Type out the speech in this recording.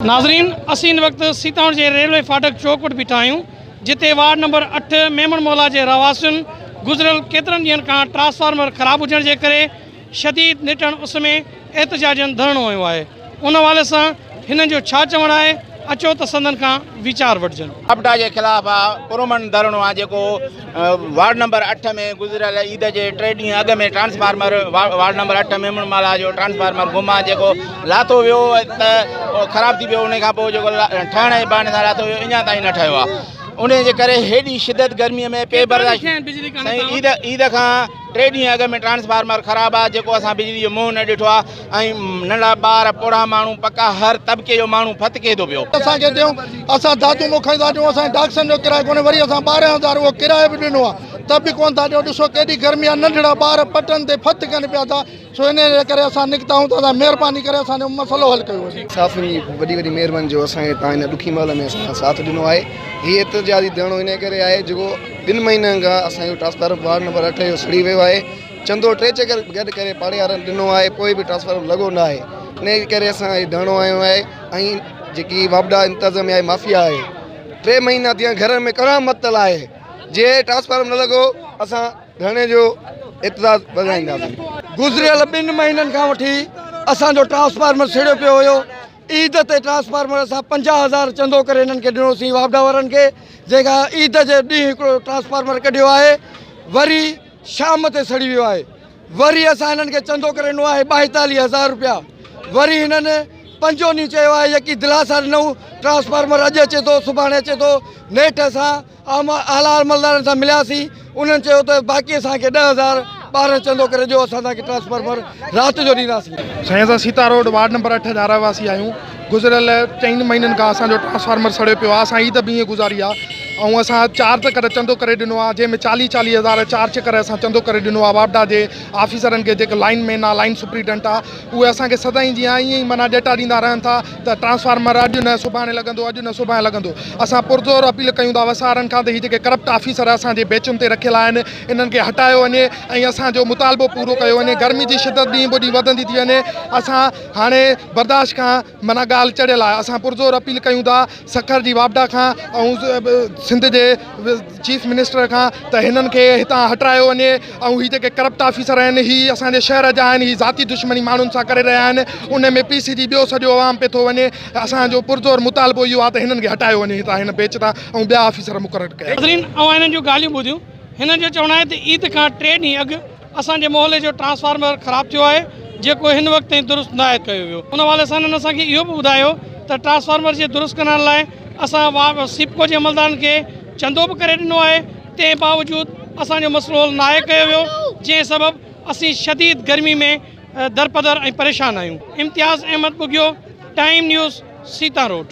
ناظرين اسين هن وقت سيتاڻ جي ريلوي ڦاٽڪ چوڪ وٽ بيٺا آهيون جتي وارڊ نمبر 8 ميمڻ مولا جي رهواسين گذريل ڪيترن ڏينهن کان ٽرانسفارمر خراب هجڻ جي ڪري شديد نٽهڻ اس ۾ احتجاجن ڌرڻو هنيو آهي ان حوالي سان هنن جو ڇا چوڻ آهي اچو ته سندن کان ويچار وٺجن. واپڊا جي خلاف پرامن ڌرڻو آ جيڪو وارڊ نمبر 8 ۾ گذريل عيد جي 3 ڏينهن اڳ ۾ ٽرانسفارمر وارڊ نمبر 8 ميمڻ مالا جو ٽرانسفارمر گم آ جيڪو لاٿو ويو ته خراب ٿي ويو ان کان پوء جيڪو ٺهڻ جي بهاني سان لاٿو ويو اڃا تائين نه ٺهيو آ ان جي ڪري هيڏي شدت گرمي ۾ پي برداشت سائين عيد عيد کان 3 ڏينهن اڳ ۾ ٽرانسفارمر خراب آ جيڪو اسان بجلي جو منهن نه ڏٺو آ ۽ ننڍڙا ٻار پوڙها ماڻهو پڪا هر طبقي جو ماڻهو ڦٿڪي ٿو پيو. اسان کي ڏيون اسان دادو مون کڻي ٿا ڏيون اسان جي ڊاڪسن جو ڪرايو ڪونهي وري اسان 12 هزار اهو ڪرايو به ڏنو آ ته به ڪونه ٿا ڏيون ڏسو ڪيڏي گرمي آ ننڍڙا ٻار پٽن تي ڦٿڪن پيا ٿا سو انهي جي ڪري اسان نڪتا آهيون ته اسان مهرباني ڪري اسان جو مسئلو حل ڪيو وڃي. صحافين جي وڏي وڏي مهرباني جو اسان کي تان هن ڏکي مهل ۾ اسان سان ساٿ ڏنو آهي. هي احتجاجي ڌرڻو انهي ڪري آهي جيڪو ٻن مهينن کان اسان جو ٽرانسفارم وارڊ نمبر 8 جو سڙي ويو آهي. چندو ٽي چڪر گڏ ڪري پاڙي وارن ڏنو آهي پوء به ٽرانسفارم لڳو نه آهي انهي ڪري اسان هي ڌرڻو هنيو آهي ۽ جيڪي واپڊا انتظاميا آهي مافيا آهي 3 مهينا ٿي ويا گهرن ۾ ڪرام متل آهي جي ٽرانسفارم نه لڳو اسان ڌرڻي جو اعتراض وڌائينداسين. گذريل ٻن مهينن کان وٺي اسان جو ٽرانسفارمر سڙيو پيو هيو عيد تي ٽرانسفارمر اسان 50 هزار چندو ڪري هنن کي ڏنوسين واپڊا وارن کي جنهن کان عيد جي ڏينهن هڪڙو ٽرانسفارمر ڪڍيو آهي وري شام تي سڙي ويو آهي وري اسان هنن کي چندو ڪري ڏنو آهي 42 هزار روپيا وري هنن پنجون ڏينهن چيو آهي يڪي دلاسا ڏنئون ٽرانسفارمر اڄ اچي ٿو سڀاڻي اچي ٿو نيٺ اسان اعليٰ عملدارن سان ملياسين انهن چيو ته باقي اسان کي 10 هزار 12 چندو ڪري ڏيو اسان توهان کي ٽرانسفارمر رات جو ڏينداسين. سائين اسان سيتا روڊ وارڊ نمبر 8 جا رهواسي آهيون گذريل 4 مهينن کان اسان جو ٽرانسفارمر سڙيو پيو آهي اسان عيد به ائين گذاري آهي ۽ اسان 4 چڪر چندو ڪري ڏنو آهي جنهن ۾ 40 40 هزار 4 چڪر اسان چندو ڪري ڏنو آهي واپڊا جي آفيسرن کي جيڪي لائن مين آهي لائن سپريڊنٽ آهي اهي اسان کي سدائين جيان ائين ئي معنيٰ ڏيٽا ڏيندا رهن ٿا ته ٽرانسفارمر اڄ نه سڀاڻي لڳندو اڄ نه سڀاڻي لڳندو اسان پرزور اپيل ڪيون ٿا وسارن کان ته هي جيڪي ڪرپٽ آفيسر اسان جي بيچن تي رکيل آهن انهن کي هٽايو وڃي ۽ اسان جو مطالبو پورو ڪيو وڃي گرمي جي شدت ڏينهن به ڏينهن وڌندي ٿي وڃي اسان هاڻي برداشت کان معنيٰ ڳالهه چڙهيل آهي اسان پرزور اپيل ڪيون ٿا سکر جي واپڊا کان ۽ سنڌ جي چيف منسٽر کان ته هنن کي هتان هٽرايو وڃي ۽ هي جيڪي ڪرپٽ آفيسر آهن هي اسان جي شهر جا آهن هي ذاتي دشمني ماڻهن سان ڪري رهيا آهن ان ۾ پي سي جي ٻيو سڄو عوام پئي ٿو وڃي اسان جو پرزور مطالبو اهو آهي ته هنن کي هٽايو وڃي هتان هن بيچ تان ۽ ٻيا آفيسر مقرر ڪيا. ناظرين اوهان هنن جون ڳالهيون ٻڌيون هنن جو چوڻ آهي ته عيد کان 3 ڏينهن اڳ اسان جي محلي جو ٽرانسفارمر خراب ٿيو آهي جيڪو هن وقت تائين درست ناهي ڪيو ويو ان حوالي سان هنن اسان کي اهو به ٻڌايو ته ٽرانسفارمر جي درست ڪرڻ لاء اسان سيپڪو جي عملدارن کي چندو به ڪري ڏنو آهي تنهن باوجود اسان جو مسئلو حل ناهي ڪيو ويو جنهن سبب اسين شديد گرمي ۾ درپدر ۽ پريشان آهيون. Imtiaz Ahmed Bughio, time news, Sita road.